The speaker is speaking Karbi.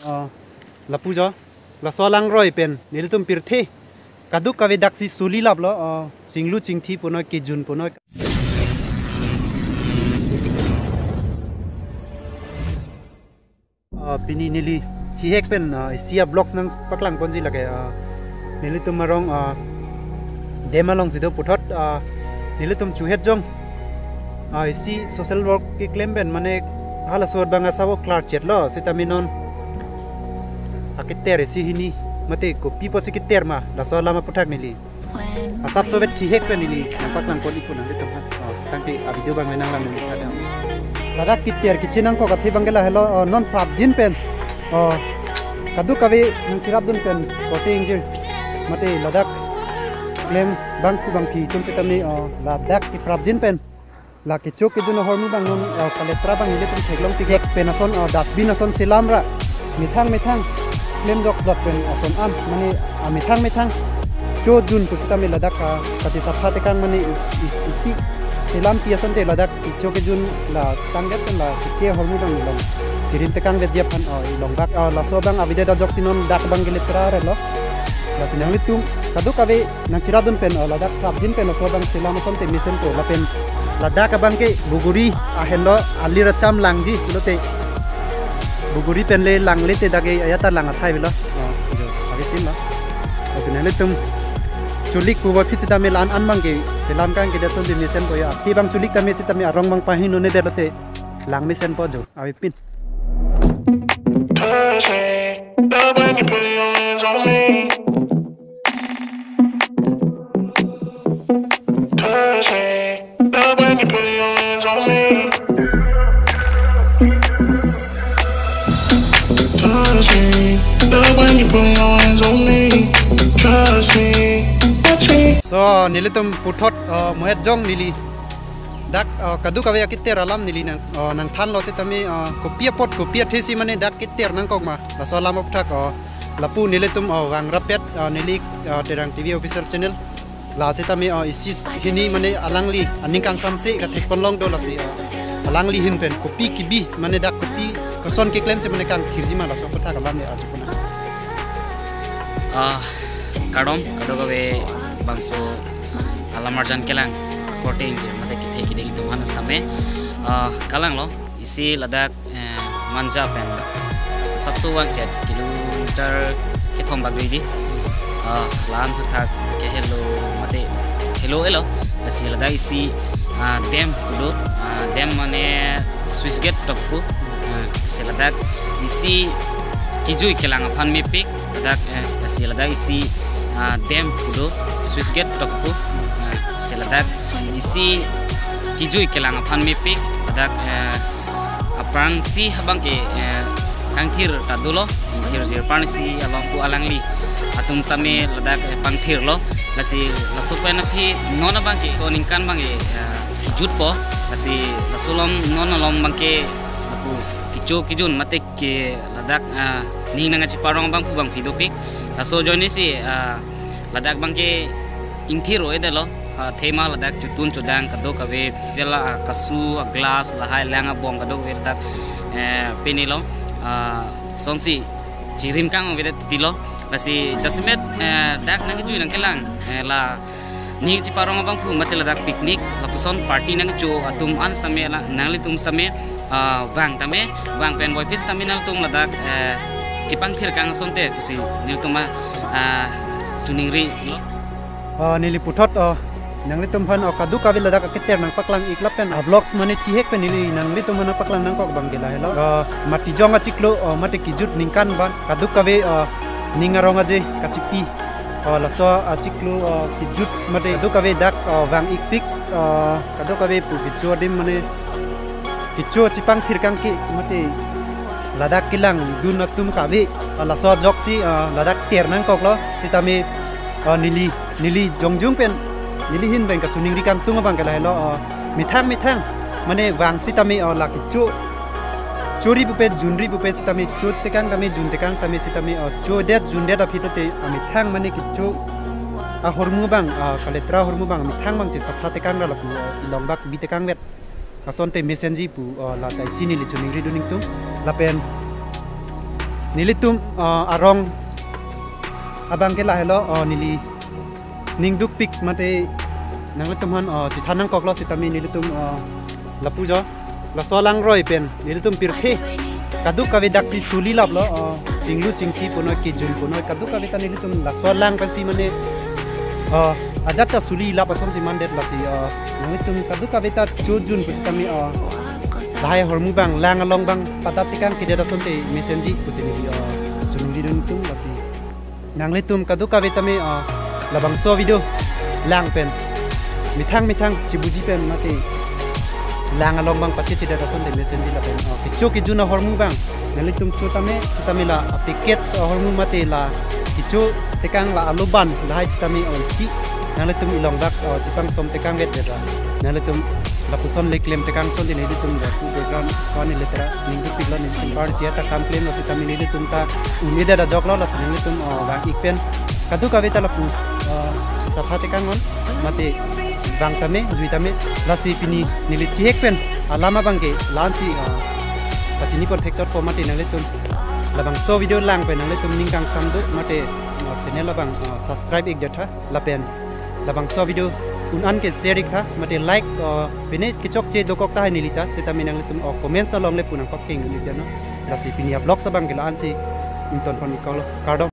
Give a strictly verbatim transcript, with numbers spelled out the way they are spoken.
Oh, lapu jo. Laso alangroi pen nelitum pirthe kadokave daksi suli laplo, oh, chinglu chingthi punoi, kejun punoi. Ah, pini neli thihek pen, ah, isi a-vlogs nangpaklang ponji lake, ah, nelitum arong, ah, dam alongsi do puthot, ah, nelitum chuhet jong, ah, isi social work keklem pen mane halaso abang asabo klarchetlo, sitame non aketer isi hini mate kopi pusi keter ma, laso alam aputhak neli asapso vet thihek pen neli nangpaklang pon ikpo nanglitum aphan. Oh, tangte a-video abang nanglang nangkethan. Ladak keter keche nangkok athe abang ke lahelo, oh, non prapjin pen, oh, kadokave nangcherapdun pen korte ingjir mate ladak klem bangphu bangphi atum sitame, oh, ladak keprapjin pen la kecho kejun ahormu abang non, eh, kaletra abang nelitum theklong thihek pen ason, eh, dustbin ason selam ra. Methang methang klem jok jok pen ason an mane, ah, methang methang chojun pusitame ladak, ah, kachesapha tekang mane is-, is-, isi selampi asonte ladak kecho kejun la tangdet pen la keche ahormu abang along chirim tekang vetji aphan, oh, longbak, oh, laso abang avedet ajoksi non dak abang kaletra relo. Lasi nanglitum kadokave nangcherapdun pen, oh, ladak prapjin pen laso abang selam asonte mesenpo lapen ladak abang ke buguri ahenlo, alir acham langji pulote buguri pen le langle te dak ke ajat ta lang athai avelo. Oh, jo, avepinlo. Lasi nanglitum chulik pu voiphit sitame la-an an abang ke selam kangkedet asonte mesenpo ya. Aphi abang chulik tame sitame arong abang pahingno-nedet lote lang mesenpo jo. Avepin. Touch me. Love when you put your hands on me. Touch me. Love when you put your hands on me. Touch me. Love when you put your hands on me. Trust me. Touch me. So, nelitum puthot, uh, muhet jong neli dak, uh, kadokave aketer alam neli nang, uh, nangthanlo sitame, uh, kopi apot kopi athesi mane dak keter nangkok ma, laso alam aputhak, uh, lapu nelitum, uh, vang rapet, uh, neli, uh, Terang T V official channel la sitame, uh, isi hini mane alangli aning kangsamse kathek ponlong do lasi, uh, alangli ahin pen kopi kebi mane dak kopi koson keklemsi mane kangthirji ma laso aputhak alam ya arju pon. Ah, kardom, kadokave bangso alam arjan kelang korte ingjir mate kethe kiding atum aphan sitame, ah, kalanglo, isi ladak, eh, Manja pen asapso vangchet kilometer kethom bagri di. Ah, la-an thakthak kehelo mate helo-elo. Lasi ladak isi, ah, dam pu do, ah, dam mane sluice gate tok pu. Ah, lasi ladak isi kejui kelang aphan mepik ladak, eh, lasi ladak isi, ah, dam pu do, sluice gate tok pu. Ah, lasi ladak isi kejui kelang aphan mepik ladak, eh, aphrangsi abang ke, eh, kangthir ta dolo, kangthirjir aphrangsi along pu alangli atum sitame ladak, eh, pangthirlo. Lasi laso pen aphi non abang ke laso aningkan abang ke, eh, kejutpo. Lasi laso along non along abang ke lapu kecho kejun mate ke ladak, ah, ning nangkacheparong abangphu bangphi dopik. Laso ajoinesi, ah, ladak abang ke ingthir-o-edetlo. Ah, athema ladak chotun chodang kadokave jela, ah, kasu, ah, glass, lahai lang abong kadokave ladak, eh, penilo. Ah, lasonsi chirim kang-o-edet titilo. Lasi jasemet, eh, dak nangkejui nangkelang, eh, la ning cheparong abangphu mate ladak picnic lapuson party nangkecho atum an sitame la nanglitum sitame, ah, vang tame, vang pen voiphit sitame nanglitum ladak, eh, chepangthir kang asonte pusi nelitum, ah, choningri lo. Ah, neli puthot, ah, nanglitum aphan, ah, kadokave ladak aketer nangpaklang ik lapen, ah, vlogs mane thihek pen neli nanglitum aphan nangpaklang nangkok abang ke lahelo. Ah, Matijong achiklo, ah, mate kejut ningkan abang kadokave, ah, ning arong aje kachipi, ah, laso achiklo, ah, kejut mate kadokave dak, ah, vang ikpik, ah, kadokave pu kecho adim mane kecho chepangthir kangke mate ladak kelangdun atum kave, ah, laso ajoksi, ah, ladak ter nangkoklo sitame, ah, neli, neli jongjung pen neli ahin pen kachoningri kangtung abang ke lahelo, ah, methang methang mane vang sitame, ah, la kecho chori pupe junri pupe sitame chotekang tame juntekang tame sitame, ah, chodet jundet aphi tete amethang mane kecho ahormu abang, ah, kaletra ahormu abang amethang abang chesapha tekang ra lapu, ah, ilongbak bi tekang vet asonte mesenji pu, ah, lata isi neli choningridun ingtung. Lapen Nelitum, uh, arong abang ke lahelo, uh, neli ning dukpik mate nanglitum aphan, uh, chethan nangkoklo sitame nelitum, uh, lapu jo. Laso alangroi pen nelitum pirthe kadokave daksi suli laplo, uh, chinglu chingthi punoi, kejun punoi, kadokave ta nelitum laso alang pensi mane, uh, ajat ta suli lap asonsi mandet lasi, uh, nanglitum kadokave ta chojun pusitame, uh, lahai ahormu abang, lang along abang patat tekang kedet asonte mesenji pusi neli, uh, choningri dun tum lasi. Nanglitum kadokave tame, uh, labangso video lang pen methang methang chibuji pen mate lang along abang pache chedet asonte mesenji lapen, uh, kecho kejun ahormu abang nanglitum cho tame, sitame la, uh, packets ahormu mate la kecho tekang la alu ban lahai sitame, uh, isi nanglitum ilong dak, uh, chepangsom tekang vet vet ra nanglitum lapuson le klem tekang asonte nelitum lapu background ko-an le tera ning dukpiklo, nelitum parsi ta kam klemlo sitame nelitum ta un-edet ajoklo lasi nelitum, uh, vang-ik pen kadokave ta lapu, uh, sapha tekang non mate vang tame jui tame lasi pini neli thihek pen alam abang ke la-ansi, uh, pachini pon thekchotpo mate nanglitum labangso video lang pen nanglitum ning kangsam do mate, uh, channel abang, uh, subscribe ik jatha lapen labangso video un-an ke share ik tha mate like, uh, pine kechokche dokok tahai neli ta sitame nanglitum, uh, comments along le pu nangkok keng neli ta no. Lasi pini a-vlogs abang ke la-ansi ington pon-ik lo, kardom.